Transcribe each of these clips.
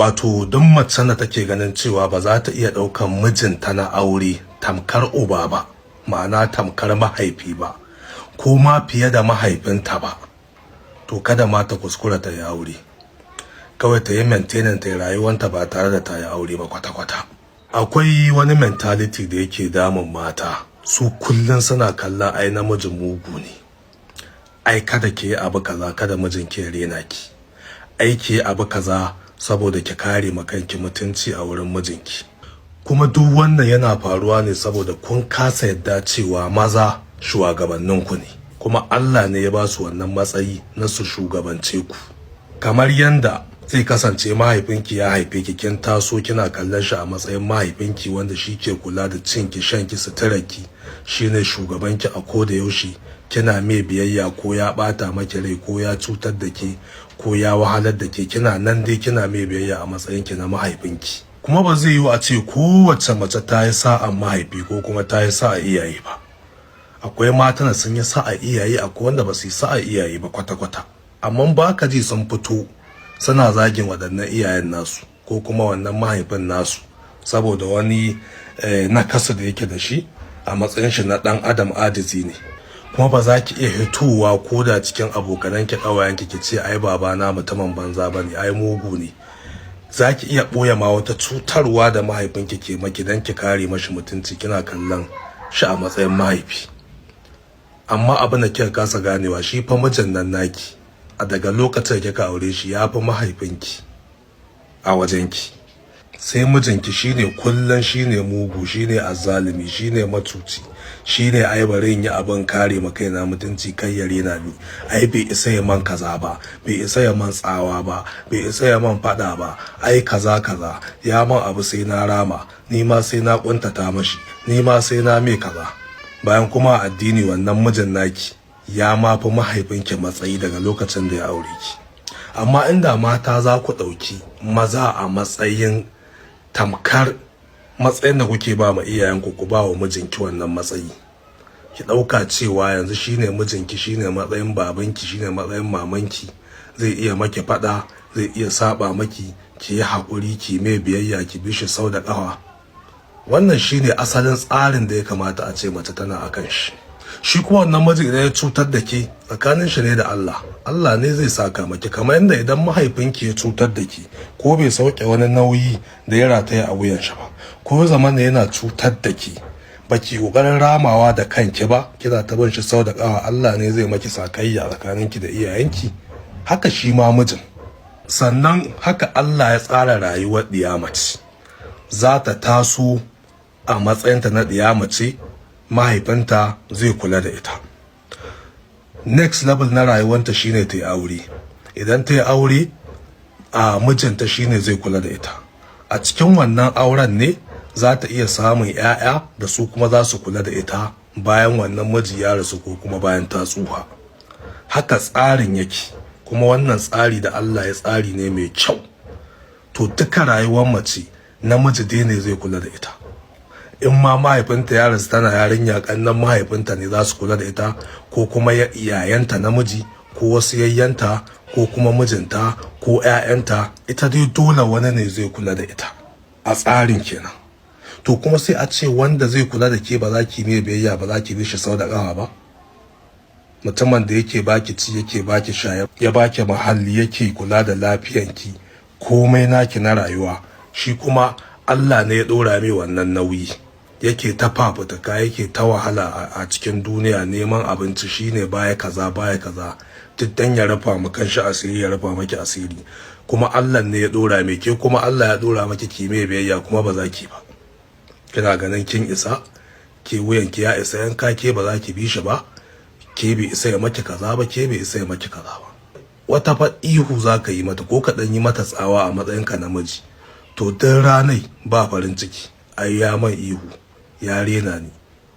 Wato duk macen da take ganin cewa ba za ta iya ɗaukan mijinta na aure tamkar uba ba, ma'ana tamkar mahaifi ba, ko ma fiye da mahaifinta ba, to kada ma ta kuskura ta yi aure. Kawai ta yi maintaining ta yi rayuwanta ba tare da ta yi aure ba kwata-kwata. Akwai wani mentality da yake damun mata, su kullum suna kallon ai namiji mugu ne. Ai kada ki yi abu kaza, kada mijinki ya rena ki. Ai ki yi abu kaza saboda ki kare ma kanki mutunci a wurin mijinki. Kuma duk wannan yana faruwa ne saboda kun kasa yadda cewa maza shugabanninku ne, kuma Allah ne ya ba su wannan matsayi na su shugabance ku. Kamar yanda zai kasance mahaifinki ya haife ki, kin taso kina kallon shi a matsayin mahaifinki wanda shi ke kula da cinki, shanki, suturarki, shine shugabanki a koda yaushe, kina mai biyayya ko ya bata maki rai ko ya cutar da ke ko ya wahalar da ke, kina nan dai kina mai biyayya a matsayinki na mahaifinki. Kuma ba zai yiwu a ce kowace mace ta yi sa'an mahaifi ko kuma ta yi sa'a iyaye ba. Akwai matan da sun yi sa'a iyaye, akwai wanda ba su yi sa'a iyaye ba kwata-kwata. Amma ba ka ji sun fito suna zagin waɗannan iyayen nasu ko kuma wannan mahaifin nasu saboda wani nakasu da yake da shi a matsayin shi na ɗan adam, ajizi ne. Kuma ba za ki iya hitowa ko da cikin abokananki, ƙawayenki, ki ce ai babana mutumin banza bane, ai mugu ne. Za ki iya ɓoye ma wata cutarwa da mahaifinki ke maki don ki kare mashi mutunci, kina kallon shi a matsayin mahaifi. Amma abin da kika kasa ganewa, shi fa mijin nan naki a daga lokacin da kika aure shi ya fi mahaifinki a wajenki. Sai mijinki shine kullum shine mugu, shine azzalumi, shine macuci, shine ai bari in yi abin kare ma kaina mutunci kai ya rena ni, ai bai isa ya man kaza ba, bai isa ya man tsawa ba, bai isa ya man fada ba, ai kaza kaza, ya man abu sai na rama, ni ma sai na kuntata mashi, ni ma sai na mai kaza. Bayan kuma a addini wannan mijin naki ya ma fi mahaifinki matsayi daga lokacin da ya aure ki. Amma inda mata za ku ɗauki maza a matsayin tamkar matsayin da kuke ba ma iyayenku, ku ba wa mijinki wannan matsayi. Ki ɗauka cewa yanzu shine mijinki, shine matsayin babanki, shine matsayin mamanki, zai iya maki faɗa, zai iya saba maki, ki yi haƙuri, ki mai biyayya, ki bi shi sau da ƙafa. Wannan shine asalin tsarin da ya kamata a ce mace tana akan shi. Shi kuma wannan miji idan ya cutar da ke, tsakanin shi ne da Allah, Allah ne zai saka maki. Kamar yadda idan mahaifinki ya cutar da ke, ko bai sauke wani nauyi da ya rataya a wuyan shi ba, ko zaman yana cutar da ke, baki kokarin ramawa da kanki ba, kina ta bin shi sau da ƙafa, Allah ne zai maki sakayya tsakaninki da iyayenki. Haka shi ma mijin. Sannan haka Allah ya tsara rayuwar ɗiya mace. Za ta taso a matsayinta na ɗiya mace, mahaifinta zai kula da ita. Next level na rayuwanta shine ta yi aure. Idan ta yi aure, a mijinta shine zai kula da ita. A cikin wannan auren ne za ta iya samun 'ya'ya da su kuma za su kula da ita bayan wannan miji ya rasu ko kuma bayan ta tsufa. Haka tsarin yake, kuma wannan tsari da Allah ya tsari ne mai kyau. To duka rayuwar mace, namiji dai ne zai kula da ita. In ma mahaifinta ya rasu tana yarinya, kannan mahaifinta ne za su kula da ita, ko kuma yayanta namiji, ko wasu yayyanta, ko kuma mijinta, ko 'ya'yanta. Ita dai dole wani ne zai kula da ita a tsarin kenan. To kuma sai a ce wanda zai kula da ke ba za ki mai biyayya ba, za ki bi shi sau da ƙafa ba? Mutumin da yake baki ci, yake baki sha, ya baki muhalli, yake kula da lafiyanki, komai naki na rayuwa, shi kuma Allah ne ya ɗora mai wannan nauyi, yake ta fafutuka, yake ta wahala a cikin duniya neman abinci, shine baya kaza baya kaza, duk dan ya rufa mu kanshi asiri, ya rufa maki asiri. Kuma Allah ne ya ɗora mai ke, kuma Allah ya ɗora maki ki mai biyayya, kuma ba za ki ba. Kina ganin kin isa, ke wuyanki ya isa yanka, ke ba za ki bi shi ba, ke bai isa ya maki kaza ba, ke bai isa ya maki kaza ba. Wata fa ihu za ka yi mata ko ka ɗan yi mata tsawa a matsayinka namiji, to duk ranai ba farin ciki, ai ya man ihu, ya rena ni,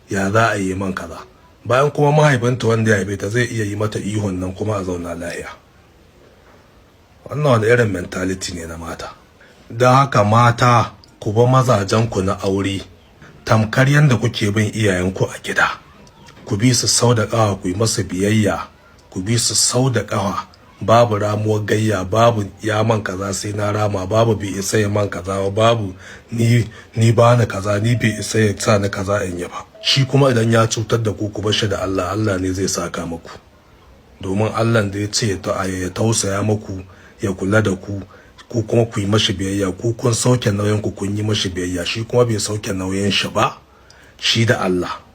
ya za a yi man kaza. Bayan kuma mahaifinta wanda ya haife ta zai iya yi mata ihun nan kuma a zauna lahiya. Wannan wani irin mentality ne na mata? Don haka mata, ku ba mazajenku na aure tamkar yadda kuke bin iyayenku a gida. Ku bi su sau da ƙafa, ku yi masu biyayya, ku bi su sau da ƙafa. Babu ramuwar gayya, babu ya man kaza sai na rama, babu bai isa ya man kaza ba, babu ni ba ni kaza, ni bai isa ya sa ni kaza in yi ba. Shi kuma idan ya cutar da ku, ku bar shi da Allah. Allah ne zai saka muku, domin Allah da ya ce ya tausaya muku, ya kula da ku, ku kuma ku yi mashi biyayya. Ku kun sauke nauyin ku, kun yi mashi biyayya, shi kuma bai sauke nauyin shi ba, shi da Allah.